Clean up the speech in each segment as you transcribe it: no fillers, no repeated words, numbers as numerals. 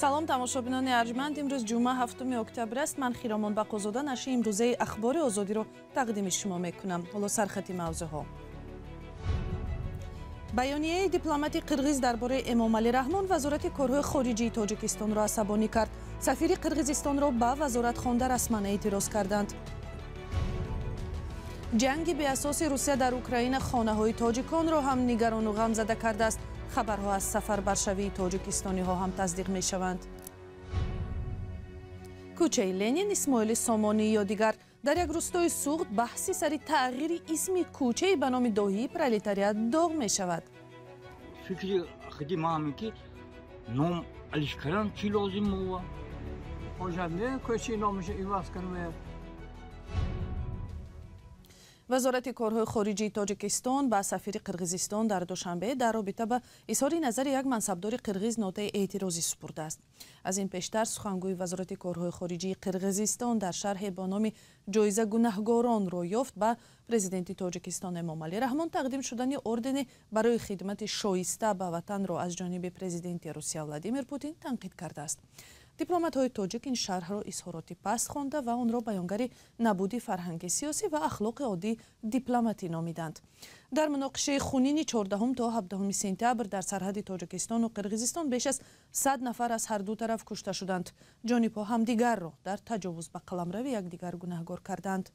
Салом, тамошобинони арҷманд. Имрӯз ҷумъа 7 октябр аст. Ман Хиромон Бақозода нашри имрӯзаи Ахбори Озодиро тақдими шумо мекунам. Ҳоло сархати мавзӯъҳо. Баёнияи дипломати қирғиз дар бораи Эмомалӣ Раҳмон вазорати корҳои хориҷии Тоҷикистонро асабонӣ кард. Сафири Қирғизистонро ба вазоратхонда расман эътироз карданд. Ҷанги беасоси Русия дар Украина хонаҳои тоҷиконро ҳам нигарону ғамзада кардааст. Хабарҳо аз сафарбаршавии тоҷикистониҳо ҳам тасдиқ мешаванд. Кӯчаи Ленин, Исмоили Сомонӣ ё дигар. Дар як рӯстои Суғд баҳси сари тағйири исми кӯчаи ба номи доҳии пролетариат доғ мешавад. Фикри худи ман ҳамин ки ном алишкаран чӣ лозим мова? Ҳоҷат не кӯчаи номашо иваз кунем. Вазорати корҳои хориҷии Тоҷикистон ба сафири Қирғизистон дар Душанбе дар робита ба изҳори назари як мансабдори қирғиз нотаи эътирозӣ супурдааст. Аз ин пештар сухангӯи Вазорати корҳои хориҷии Қирғизистон дар шарҳе бо номи «Ҷоиза гунаҳгоронро ёфт» ба президенти Тоҷикистон Эмомалӣ Раҳмон тақдим шудани ордени барои хидмати шоиста ба ватанро аз ҷониби президенти Русия Владимир Путин танқид кардааст. Дипломатҳои тоҷик ин шарҳро изҳороти паст хонда ва онро баёнгари набуди фарҳанги сиёсӣ ва ахлоқи оддии дипломатӣ номиданд. Дар муноқишаи хунини 14 то 17 сентябр дар сарҳади Тоҷикистону Қирғизистон беш аз 100 нафар аз ҳар ду тараф кушта шуданд. Ҷонибҳо ҳамдигарро дар таҷовуз ба қаламрави якдигар гунаҳгор карданд.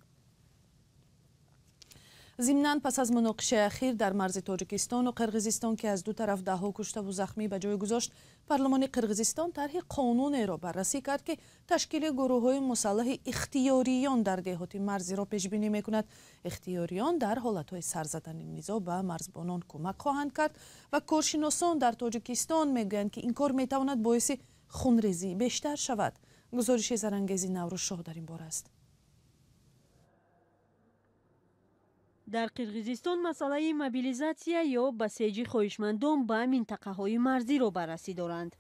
Зимнан, пас аз муноқишаи ахир дар марзи Тоҷикистону Қирғизистон, ки аз ду тараф даҳҳо куштаву захмӣ ба ҷой гузошт, парлумони Қирғизистон тарҳи қонунеро баррасӣ кард, ки ташкили гурӯҳҳои мусаллаҳи ихтиёриён дар деҳоти марзиро пешбинӣ мекунад. Ихтиёриён дар ҳолатҳои сар задани низоъ ба марзбонон кӯмак хоҳанд кард ва коршиносон дар Тоҷикистон мегӯянд, ки ин кор метавонад боиси хунрезии бештар шавад. Гузориши Зарангези Наврӯзшоҳ дар ин бора аст. Дар Қирғизистон масъалаи мобилизатсия ё басеҷи хоҳишмандон ба минтақаҳои марзиро баррасӣ доранд.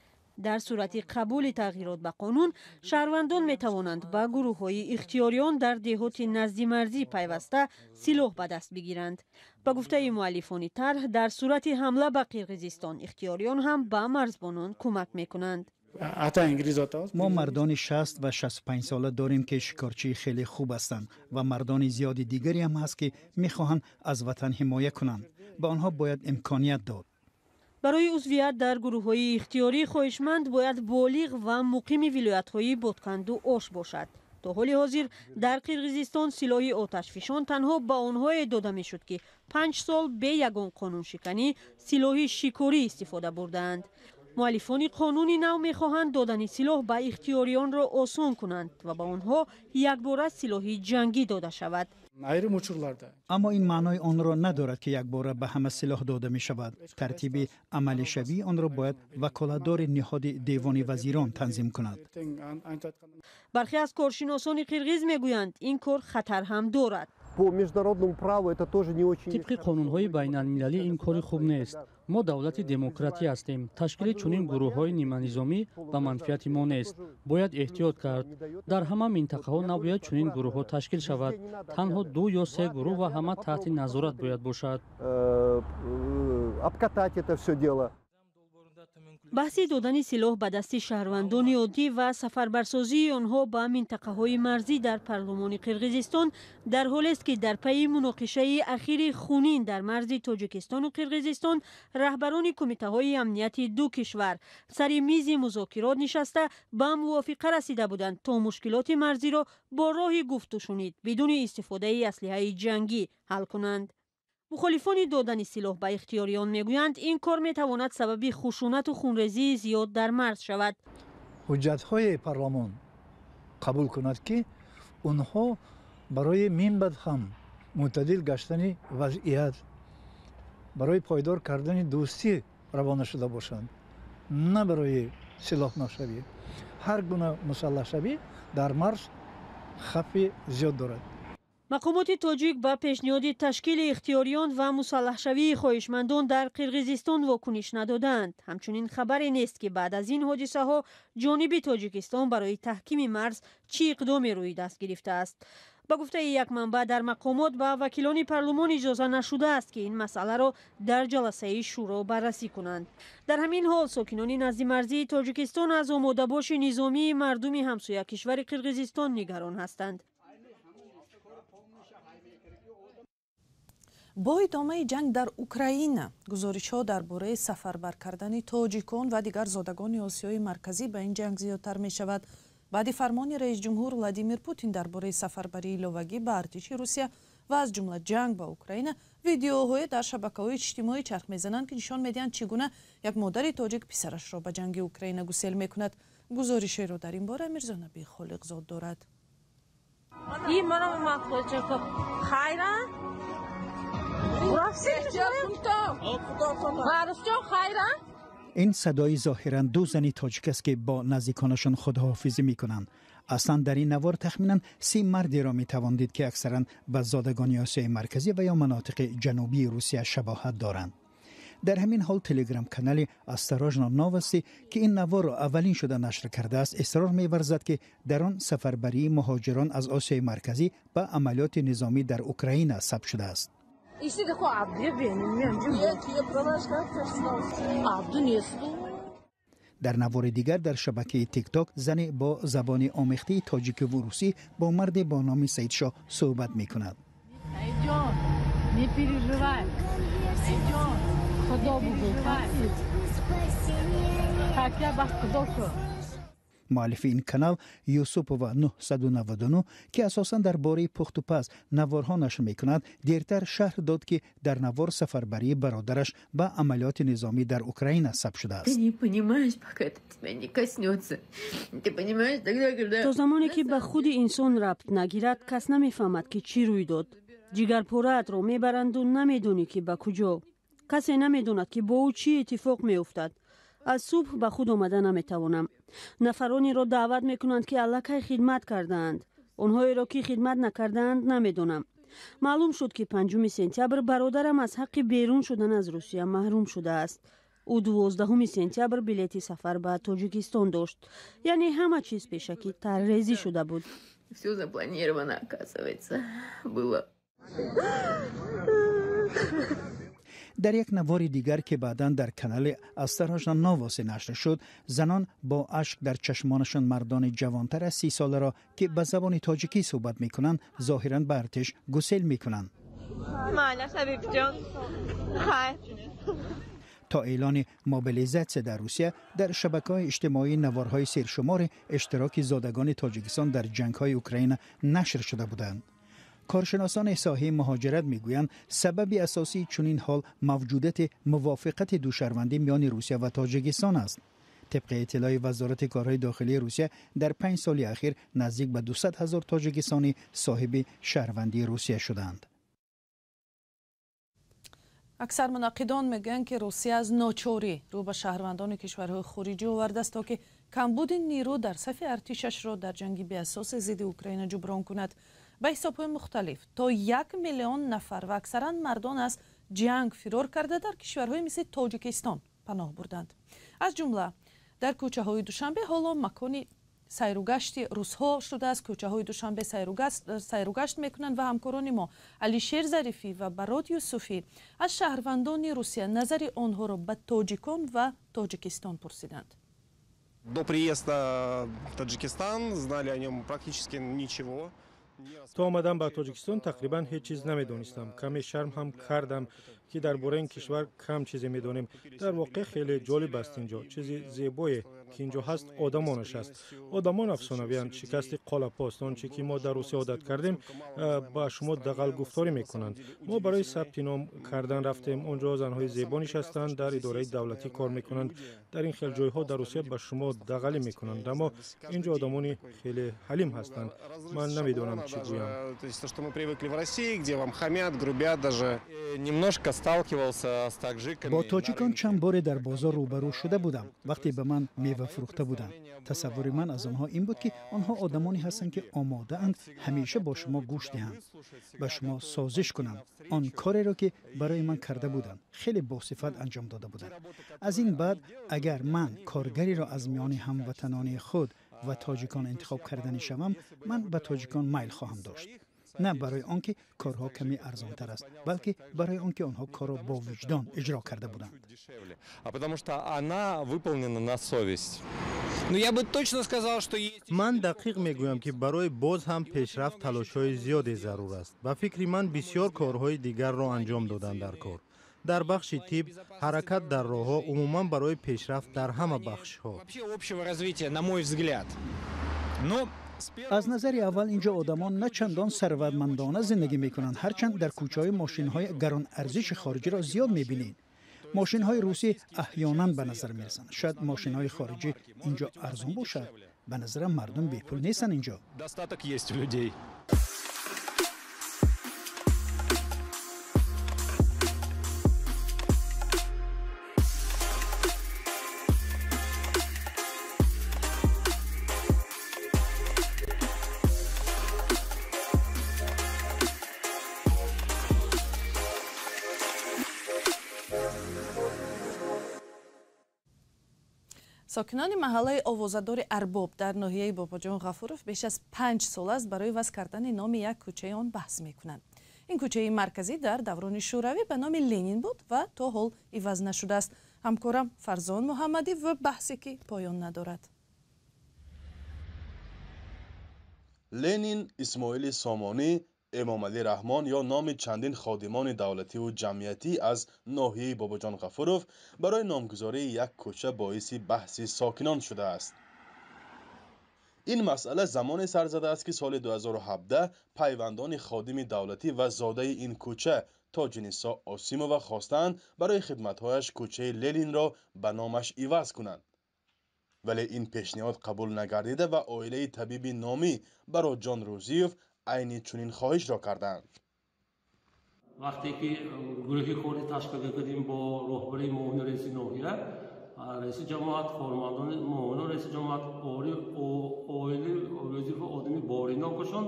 Дар сурати қабули тағйирот ба қонун, шаҳрвандон метавонанд ба гурӯҳҳои ихтиёриён дар деҳоти назди марзӣ пайваста силоҳ ба даст бигиранд. Ба гуфтаи муаллифони тарҳ, дар сурати ҳамла ба Қирғизистон ихтиёриён ҳам ба марзбонон кӯмак мекунанд. Мо мардони 60 ва 65 сола дорем, ки шикорчии хеле хуб ҳастанд, ва мардони зиёди дигаре ҳам ҳаст, ки мехоҳанд аз ватан ҳимоя кунанд. Ба онҳо бояд имконият дод. Барои узвият дар гурӯҳҳои ихтиёрӣ хоҳишманд бояд болиғ ва муқими вилоятҳои Ботканду Ош бошад. То ҳоли ҳозир дар Қирғизистон силоҳи оташфишон танҳо ба онҳое дода мешуд, ки 5 сол бе ягон қонуншиканӣ силоҳи шикорӣ истифода бурдаанд. Муаллифони қонуни нав мехоҳанд додани силоҳ ба ихтиёриёнро осон кунанд ва ба онҳо якбора силоҳи ҷангӣ дода шавад. Айрым учурларда Аммо ин маънои онро надорад, ки якбора ба ҳама силоҳ дода мешавад. Тартиби амалишавии онро бояд ваколатдори ниҳоди Девони вазирон танзим кунад. Бархе аз коршиносони қирғиз мегӯянд, ин кор хатар ҳам дорад. По международному праву это тоже не очень. Тибқи қонунҳои байналмилалӣ ин кори хуб нест. Мо давлати демократӣ ҳастем. Ташкили чунин гурӯҳҳои ниманизомӣ ба манфиати мо нест. Бояд эҳтиёт кард. Дар ҳама минтақаҳо набояд чунин гурӯҳҳо ташкил шавад, танҳо ду ё се гурӯҳ ва ҳама таҳти назорат бояд бошад. Обкатать это все дело. Баҳси додани силоҳ ба дасти шаҳрвандони оддӣ ва сафарбарсозии онҳо ба минтақаҳои марзӣ дар парлумони Қирғизистон дар ҳолест, ки дар пайи муноқишаи ахири хунин дар марзи Тоҷикистону Қирғизистон раҳбарони кумитаҳои амнияти ду кишвар сари мизи музокирот нишаста, ба мувофиқа расида буданд, то мушкилоти марзиро бо роҳи гуфтушунид, бидуни истифодаи аслиҳаи ҷангӣ ҳал кунанд. Мухолифони додани силоҳ ба ихтиёриён мегӯянд, ин кор метавонад сабаби хушунату хунрезии зиёд дар марз шавад. Ҳуҷҷатҳои парламон қабул кунад, ки онҳо барои минбаъд ҳам мӯътадил гаштани вазъият, барои пойдор кардани дӯстӣ равона шуда бошанд, на барои силоҳношавӣ. Ҳар гуна мусаллаҳшавӣ дар марз хавфи зиёд дорад. Мақомоти тоҷик ба пешниҳоди ташкили ихтиёриён ва мусаллаҳшавии хоҳишмандон дар Қирғизистон вокуниш надодаанд. Ҳамчунин хабаре нест, ки баъд аз ин ҳодисаҳо ҷониби Тоҷикистон барои таҳкими марз чӣ иқдоме рӯи даст гирифтааст. Ба гуфтаи як манбаъ дар мақомот, ба вакилони парлумон иҷоза нашудааст, ки ин масъаларо дар ҷаласаи шӯро баррасӣ кунанд. Дар ҳамин ҳол сокинони наздимарзии Тоҷикистон аз омодабоши низомии мардуми ҳамсоя кишвари Қирғизистон нигарон ҳастанд. Бо идомаи ҷанг дар Украина, гузоришҳо дар бораи сафарбар кардани тоҷикон ва дигар зодагони Осиёи Марказӣ ба ин ҷанг зиёдтар мешавад. Баъди фармони раисҷумҳур Владимир Путин дар бораи сафарбарии иловагӣ ба артиши Русия ва аз ҷумла ҷанг ба Украина, видеоҳое дар шабакаҳои иҷтимоӣ чарх мезананд, ки нишон медиҳанд, чӣ гуна як модари тоҷик писарашро ба ҷанги Украина гусел мекунад. Гузоришеро дар ин бора Мирзонаби Холиқзод дорад. Ин садои зоҳиран ду зани тоҷик аст, ки бо наздиконашон худҳофизӣ мекунанд. Аслан дар ин навор тахминан 30 мардеро метавон дид, ки аксаран ба зодагони Осиёи Марказӣ ва ё манотиқи ҷанубии Русия шабоҳат доранд. Дар ҳамин ҳол телеграм-канали «Осторожно новости», ки ин наворро аввалин шуда нашр кардааст, исрор меварзад, ки дар он сафарбарии муҳоҷирон аз Осиёи Марказӣ ба амалиёти низомӣ дар Украина сабт шудааст. Дар навори дигар дар шабакаи Тикток зане бо забони омехтаи тоҷикиву русӣ бо марде бо номи Саидшоҳ суҳбат мекунад. Муаллифи ин канал Юсупова 999, ки асосан дар бораи пухтупаз наворҳо нашр мекунад, дертар шарҳ дод, ки дар навор сафарбарии бародараш ба амалиёти низомӣ дар Украина сабт шудааст. То замоне ки ба худи инсон рабт нагирад, кас намефаҳмад, ки чӣ рӯй дод. Ҷигарпораатро мебаранду намедонӣ, ки ба куҷо. Касе намедонад, ки бо ӯ чӣ иттифоқ меуфтад. Аз субҳ ба худ омада наметавонам. Нафаронеро даъват мекунанд, ки аллакай хидмат кардаанд. Онҳоеро, ки хидмат накардаанд, намедонам. Маълум шуд, ки 5 сентябр бародарам аз ҳаққи берун шудан аз Русия маҳрум шудааст. Ӯ 12 сентябр билети сафар ба Тоҷикистон дошт. Яъне ҳама чиз пешакӣ таррезӣ шуда буд. Всё запланировано, оказывается, было. Дар як навори дигар, ки баъдан дар канали «Осторожно новости» нашр шуд, занон бо ашк дар чашмонашон мардони ҷавонтар аз 30 соларо, ки ба забони тоҷикӣ суҳбат мекунанд, зоҳиран ба артиш гусел мекунанд. То эълони мобилизатсия дар Русия дар шабакаҳои иҷтимоӣ наворҳои сершумори иштироки зодагони Тоҷикистон дар ҷангҳои Украина нашр шуда буданд. Коршиносони соҳаи муҳоҷират мегӯянд, сабаби асосии чунин ҳол мавҷудияти мувофиқати душарвандӣ миёни Русия ва Тоҷикистон аст. Тибқи иттилои Вазорати корҳои дохилии Русия, дар 5 соли ахир наздик ба 200 ҳазор тоҷикистонӣ соҳиби шаҳрвандии Русия шуданд. Аксар мунаққидон мегӯянд, ки Русия аз ночорӣ рӯ ба шаҳрвандони кишварҳои хориҷӣ овардааст, то ки камбуди нирӯ дар сафи артишашро дар ҷанги беасоси зидди Украина ҷуброн кунад. Ба ҳисобҳои мухталиф то 1 миллион нафар ва аксаран мардон аз ҷанг фирор карда дар кишварҳои мисли Тоҷикистон паноҳ бурданд. Аз ҷумла дар кӯчаҳои Душанбе ҳоло макони сайругашти русҳо шудааст. Кӯчаҳои Душанбе сайругашт мекунанд ва ҳамкорони мо Алишер Зарифӣ ва Барод Юсуфӣ аз шаҳрвандони Русия назари онҳоро ба тоҷикон ва Тоҷикистон пурсиданд. До приезда в Таджикистан знали о нем практически ничего. То омадан ба Тоҷикистон тақрибан ҳеҷ чиз намедонистам. Каме шарм ҳам кардам, ки дар бораи ин кишвар кам чизе медонем. Дар воқеъ хеле ҷолиб аст инҷо. Чизи зебое, ки инҷо ҳаст, одамонаш аст. Одамон афсонавианд. Шикасти қолабҳост. Он чи ки мо дар Русия одат кардем, ба шумо дағалгуфторӣ мекунанд. Мо барои сабти ном кардан рафтем. Он ҷо занҳои зебо нишастанд, дар идораи давлатӣ кор мекунанд. Дар ин хел ҷойҳо дар Русия ба шумо дағалӣ мекунанд, аммо инҷо одамони хеле ҳалим ҳастанд. Ман намедонам чӣ гӯям. То есть то, что мы привыкли в России, где вам хамят, грубят даже. Немножко сталкивался с таджиками. Бо тоҷикон чанд боре дар бозор рӯбарӯ шуда будам, вақте ба ман мева фурӯхта буданд. Тасаввури ман аз онҳо ин буд, ки онҳо одамоне ҳастанд, ки омодаанд ҳамеша бо шумо гӯш диҳанд, ба шумо созиш кунанд. Он кореро, ки барои ман карда буданд, хеле босифат анҷом дода буданд. Аз ин баъд агар ман коргареро аз миёни ҳамватанони худ ва тоҷикон интихоб карданӣ шавам, ман ба тоҷикон майл хоҳам дошт. На барои он ки корҳо каме арзонтар аст, балки барои он ки онҳо корро бо виҷдон иҷро карда буданд. А потому что она выполнена на совесть. Ман дақиқ мегӯям, ки барои боз ҳам пешрафт талошҳои зиёде зарур аст. Ба фикри ман, бисёр корҳои дигарро анҷом додан дар кор, дар бахши тиб, ҳаракат дар роҳҳо, умуман барои пешрафт дар ҳама бахшҳо. Аз назари аввал, инҷо одамон на чандон сарватмандона зиндагӣ мекунанд, ҳарчанд дар кӯчаҳои мошинҳои гаронарзиши хориҷиро зиёд мебинед. Мошинҳои русӣ аҳёнан ба назар мерасанд. Шояд мошинҳои хориҷӣ инҷо арзон бошад. Ба назарам, мардум бепул нестанд инҷо. Достаток есть у людей. Сокинони маҳаллаи овозадори Арбоб дар ноҳияи Бобоҷон Ғафуров беш аз 5 сол аст барои иваз кардани номи як кӯчаи он баҳс мекунанд. Ин кӯчаи марказӣ дар даврони Шӯравӣ ба номи Ленин буд ва то ҳол иваз нашудааст. Ҳамкорам Фарзон Муҳаммадӣ ва баҳсе, ки поён надорад. Ленин, Исмоили Сомонӣ, Эмомалӣ Раҳмон ё номи чандин ходимони давлативу ҷамъиятӣ аз ноҳияи Бобоҷон Ғафуров барои номгузории як кӯча боиси баҳси сокинон шудааст. Ин масъала замоне сар задааст, ки соли 2017 пайвандони ходими давлатӣ ва зодаи ин кӯча Тоҷинисо Осимова хостаанд барои хидматҳояш кӯчаи Ленинро ба номаш иваз кунанд, вале ин пешниҳод қабул нагардида ва оилаи табиби номӣ Баротҷон Рӯзиев айни чунин хоҳишро карданд. Вақте ки гурӯҳи корӣ ташкил кардем бо роҳбарии муовини раиси ноҳия, раиси ҷамоат, кормандони муовини раиси ҷамоат, оили Рӯзиев, одами боринокашон,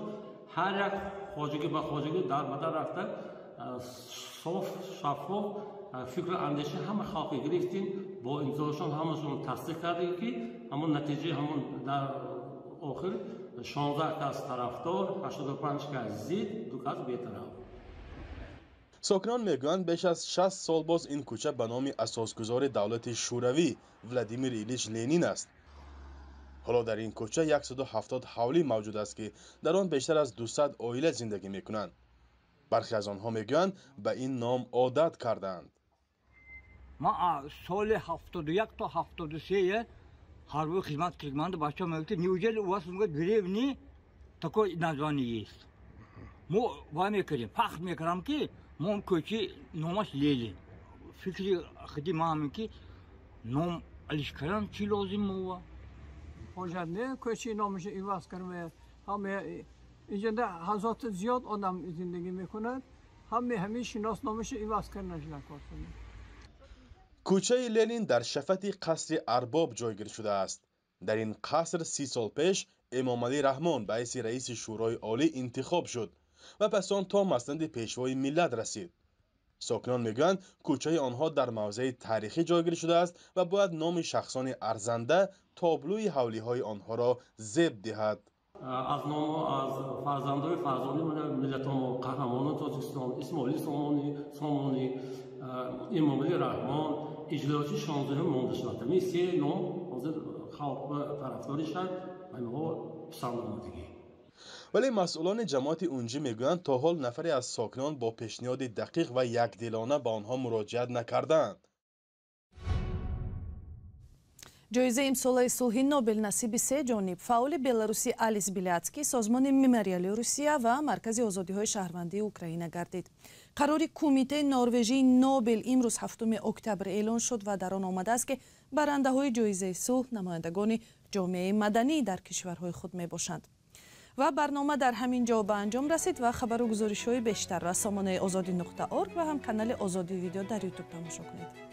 ҳар як хоҷагӣ ба хоҷагӣ дар ба дар рафта, соф шаффоф фикру андешаи ҳама халқе гирифтем, бо имзошон ҳамашон тасдиқ кардем, ки ҳамон натиҷаи ҳамон дар охир 16 кас тарафдор, 85 кас зид, 2 кас бетараф. Сокинон мегӯянд, беш аз 60 сол боз ин кӯча ба номи асосгузори давлати Шӯравӣ Владимир Илич Ленин аст. Ҳоло дар ин кӯча 170 ҳавлӣ мавҷуд аст, ки дар он бештар аз 200 оила зиндагӣ мекунанд. Бархе аз онҳо мегӯянд, ба ин ном одат кардаанд. Ман соли 71 то 73 ҳарбӣ хизмат кардам. Бачаҳо мегуфт: «Неужели у вас в деревне такое название есть?» Мо вай мекардем, фахр мекардам, ки мо кӯчи номаш Ленин. Фикри худи ман ҳамин, ки ном алиш кардан чӣ лозим мова? Ҳоҷат не кӯчи номаша иваз карда. Ҳаме инҷода ҳазорта зиёд одам зиндагӣ мекунад, ҳаме ҳамин шиносномаша иваз карданаш накор. Кӯчаи Ленин дар шафати қасри Арбоб ҷойгир шудааст. Дар ин қаср 30 сол пеш Эмомалӣ Раҳмон ба ҳайси раиси Шӯрои Олӣ интихоб шуд ва пас он то маснади пешвои миллат расид. Сокинон мегӯянд, кӯчаи онҳо дар мавзеи таърихӣ ҷойгир шудааст ва бояд номи шахсони арзанда тоблӯи ҳавлиҳои онҳоро зеб диҳад. Аз ному аз фарзандои фарзони миллатомо, қаҳрамонони Тоҷикистон Исмоили Сомонӣ, Эмомалӣ Раҳмон, иҷлоси 16-ум монда шуд. Ҳамин се ном ҳозир халқ тарафдори шад ва инҳо писанд омадагӣ. Вале масъулони ҷамоати Унҷӣ мегӯянд, то ҳол нафаре аз сокинон бо пешниҳоди дақиқ ва якдилона ба онҳо муроҷиат накардаанд. Ҷоизаи имсолаи сулҳи Нобел насиби се ҷониб: фаъоли беларусӣ Алис Беляцкий, созмони Мемориали Русия ва Маркази озодиҳои шаҳрвандии Украина гардид. Қарори Кумитаи норвежии Нобел имрӯз, 7 октябр, эълон шуд ва дар он омадааст, ки барандаҳои ҷоизаи сулҳ намояндагони ҷомеаи маданӣ дар кишварҳои худ мебошанд. Ва барнома дар ҳамин ҷо ба анҷом расид ва хабару гузоришҳои бештарро аз сомонаи озодӣ.орг ва ҳам канали Озодӣ Видео дар Ютуб тамошо кунед.